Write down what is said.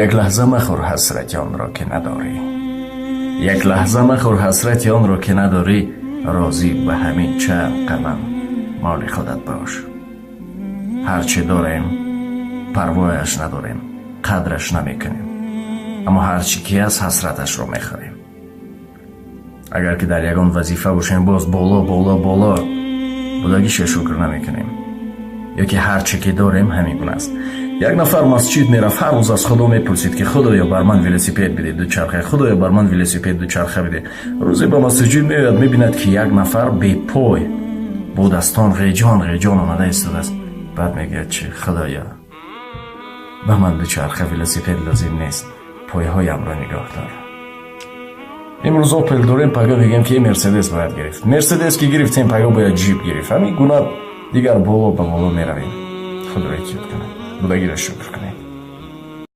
Як лаҳза махӯр ҳасрати онро, ки надорӣ. Як лаҳза махӯр ҳасрати онро, ки надорӣ. Розӣ ба ҳамин чанд қадам моли худат бош. Ҳарчи дорем, парвояш надорем, қадраш намекунем, аммо ҳарчи ки аст, ҳасраташро мехӯрем. Агар ки дар ягон вазифа бошем, боз боло, боло, боло будагиша шукр намекунем ё ки ҳарчи ки дорем, ҳамин гуна аст. Як нафар масҷид мерафт, ҳар рӯз аз Худо мепурсид, ки Худоё, бар ман велосипед биде, дучарха, Худоё, бар ман велосипед, дучарха биде. Рӯзе ба масҷид меояд, мебинад, ки як нафар бепой бо дастон ғеҷон ғеҷон омада истодааст. Баъд мегӯяд: «Чи, Худоё, ба ман дучарха, велосипед лозим нест, пойҳоямро нигоҳ дор». Имрӯз Опел дорем, пага мегӯем, ки Мерседес бояд гирифт. Мерседес ки гирифтем, пага бояд Ҷип гирифт. Ҳамин гуна дигар боло ба боло меравем. Худро эҳтиёт кунед, будагиро шукр кунед.